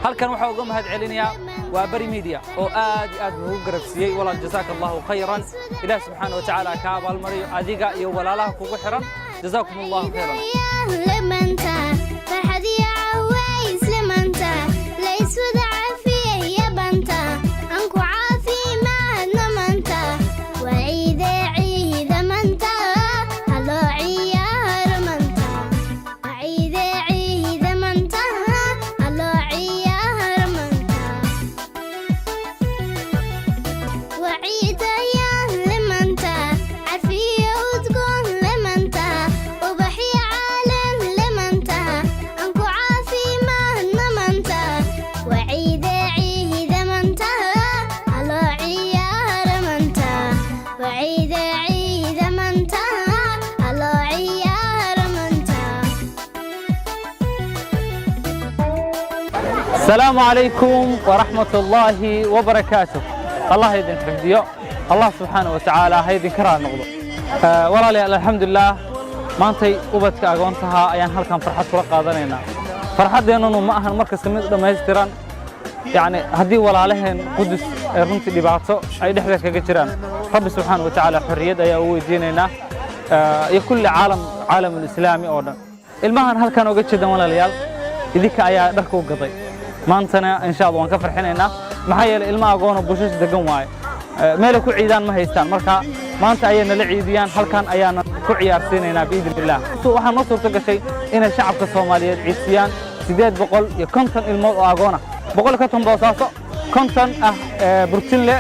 Halkan waxaa uga mahad celinayaa waa Bari Media oo aad iyo aad noogu garabsiiyey. Walaal, jazaaka Allahu khayran. Ilaah subxaana wa tacaala ka abaalmariyo adiga iyo walaalaha kugu xiran. Jazaakum Allahu khayran. Lamanta farxad iyo caways, lamanta la iswada cafiyaya, banta aan ku caafimaadna. Manta waa ciide, ciida manta, haloo ciyaaro manta. Waa ciide, ciida manta, haloo ciyaaro manta. Waa ciidayaan lamanta, carfiyo udgoon lamanta, ubaxyo caalan lamanta, aan ku caafimaadna manta. Waa ciide, ciida manta, haloo ciyaaro manta. Waa ciide, ciida manta, haloo ciyaaro manta. Asalaamu calaykum waraxmat ullaahi wabarakaatuh. Allah idin xifdiyo, Allah subxaana wa tacaala ha idinka raali noqdo. Walaalayaal, alxamdulilah, maantay ubadka agoontaha ayaan halkan farxad kula qaadanaynaa. Farxaddeennunu ma ahan markasta mid dhammaystiran, yacni haddii walaalaheen Qudus ee runtii dhibaato ay dhexda kaga jiraan, Rabbi subxaana wa tacaala xorriyad ayaa u weydiinaynaa iyo kulli caalam, caalamulislaami oo dhan. Ilmahan halkan oga jeedan, walaalayaal, idinka ayaa dharka u gaday. Maantana insha Allah waan ka farxinaynaa, maxaa yeelay ilma agoono bushash degan waaye. Meelay ku ciidaan ma haystaan. Marka maanta ayay nala ciidiyaan, halkan ayaana ku ciyaarsiinaynaa biidni illah. Waxaa noo suurto gashay inay shacabka Soomaaliyeed ciidsiyaan 850 ilmood oo agoon ah: 150 Boosaaso, 50 ah Burtinle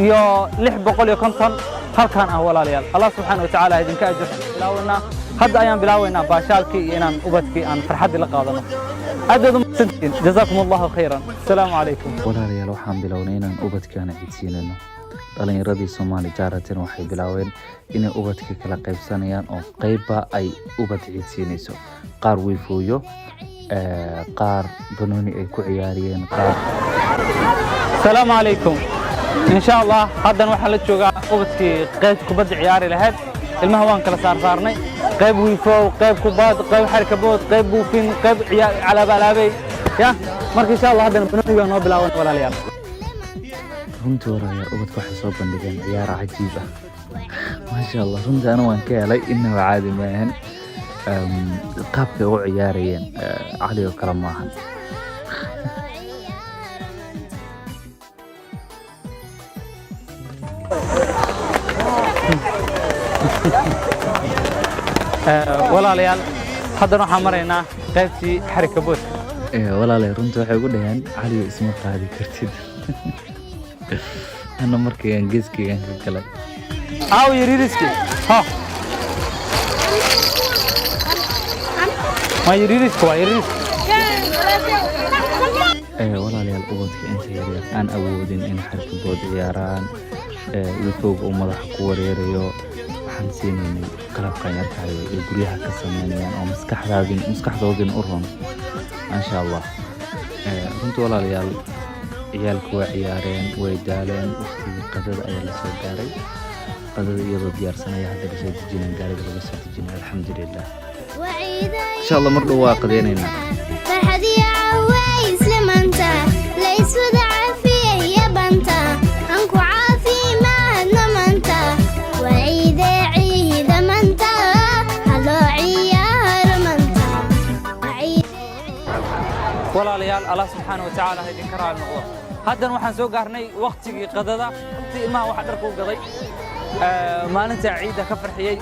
iyo 650 halkan ah. Walaalayaal, Allah subxaana wa tacaala idinka ajar. Bilaawanaa hadda ayaan bilaawaynaa baashaalkii iyo inaan ubadkii aan farxaddii la qaadano. Aad baad u mahadsantihiin. Jazaakum Allahu khayran. Asalaamu calaykum. Walaalayaal, waxaan bilownay inaan ubadkaana ciidsiinayno. Dhalinyaradii Soomaali Charity-na waxay bilaabeen inay ubadka kala qaybsanayaan oo qeybba ay ubad ciidsiinayso, qaar wiifooyo, qaar banooni ay ku ciyaariyeen, qaar Asalaamu calaykum. Insha Allah haddan waxaan la joogaa ubadkii qayb kubadda ciyaari lahayd. Ilmaha waan kala saarsaarnay: qayb wiifow, qayb kubad, qayb xarkabood, qayb buufin, qayb calaaba alaabey ya. Marka insha Allah haddana banooniga noo bilaaban, walaalayaal. Runtii walaalayaal, ubadka waxay soo bandhigeen ciyaar cajiib ah, maasha Allah. Runtii ana waan ka helay, inaba caadi maahan qaabkay u ciyaarayeen. Cali oo kale maahan. Walaalayaal, haddana waxaan maraynaa qaybtii xarikaboodka. Walaalay, runtii waxay ugu dhaheen, "Caliyo, isma qaadi kartid." Ana markaygan geeskaygan ka galay. Aaw yariiriski ha ma yariiriska waa yariiriska. Walaalayaal, ubadka inta yaryar aan awoodin in xarkabood ciyaaraan, wiifowga uu madaxa ku wareerayo, waxaan siinaynay qalabkan yarkahayo ee guryaha ka sameynayaan oo maskaxdaadin maskaxdoodin u ron, maasha Allah. Runtii walaalayaal, ciyaalku way ciyaareen, way daaleen. Waqtigii qadada ayaa lasoo gaaray. Qadada iyadoo diyaarsanaya hadda lasoo dejinay, gaariga laga soo dejinay. Alxamdulilah, insha Allah mar dhow waa qadeynaynaa. Farxad iyo caways lamanta, la iswada cafiyaya, banta aan ku caafimaadna manta. Waa ciide, ciida manta, haloo ciyaaro manta. Waa ciide. Walaalayaal, Allah subxaana wa tacaala ha idinka raali noqdo. Haddan waxaan soo gaarnay wakhtigii qadada. Runtii ilmaha waxa dharka u gaday, maalinta ciidda ka farxiyey,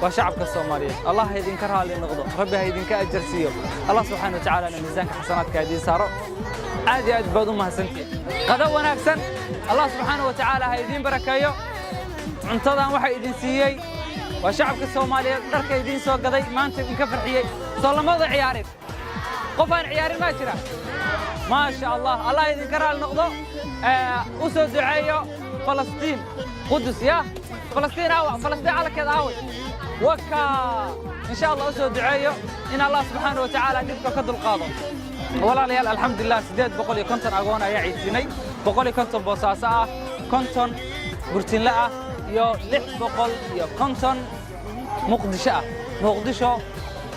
waa shacabka Soomaaliyeed. Allah ha idinka raali noqdo, Rabbi ha idinka ajar siiyo, Allah subxaana wa tacaalana miisaanka xasanaadka ha idiin saaro. Aad iyo aad baad u mahadsantihiin. Qado wanaagsan. Allah subxaana wa tacaala ha idiin barakeeyo. Cuntadan waxa idin siiyey waa shacabka Soomaaliyeed. Dharka idiin soo gaday, maanta idinka farxiyey, soo lamada ciyaarin. Qof aan ciyaarin maa jira? Maasha Allah. Allah idinka raali noqdo. U soo duceeyo Falastiin, Qudus ya Falastiin. Aawa Falastiin? Calankeeda aaway? Waka insha Allah u soo duceeyo in Allah subxaana wa tacaala dhibka ka dulqaado. Walaalayaal, alxamdulilah, 850 agoon ayaa ciidsinay: 150 Boosaaso ah, 50 Burtinle ah iyo 650 Muqdisho ah. Muqdisho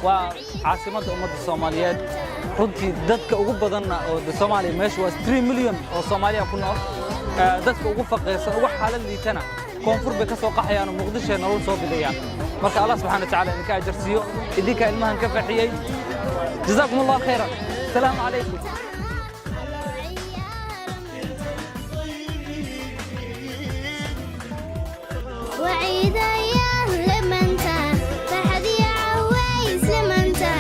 waa caasimadda ummadda Soomaaliyeed. Runtii dadka ugu badanna oo de Soomaaliya meesha waa 3 milyan oo Soomaaliya ku nool. Dadka ugu faqiirsan, ugu xaalad liitana koonfur bay ka soo qaxayaan oo Muqdisho ay nolol soo bidayaan. Marka Allah subxaana wa tacaala idinka ajarsiiyo, idinkaa ilmahan ka farxiyey. Jazaakum Allah khayran. Asalaamu calaykum. Waciidaya lamanta farxadiya caways lamanta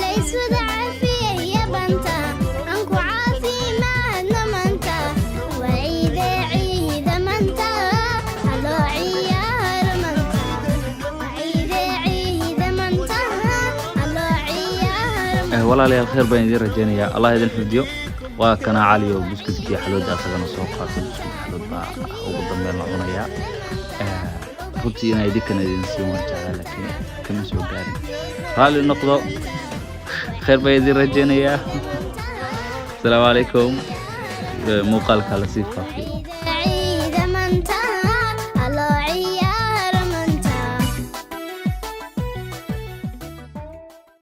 layswada cafiyaya banta anku caafimaadna manta waciide ciida manta haloo ciyaaro manta waciide ciida manta haloo ciyaaro. Walaalayaal, khayr baan idiin rajaynayaa, Allah idin xifdiyo. Waa kana Cali oo buskudkii xalwada asagana soo qaatay. Buskud xalwad baa ugu dambeyn la cunayaa. Runtii inaa idinkana idin siin waan jeclaa, laakiin kama soo gaarin, raalli noqdo. Khayr baan idin rajaynayaa. Asalaamu calaykum. Muuqaalka lasii faafiyo.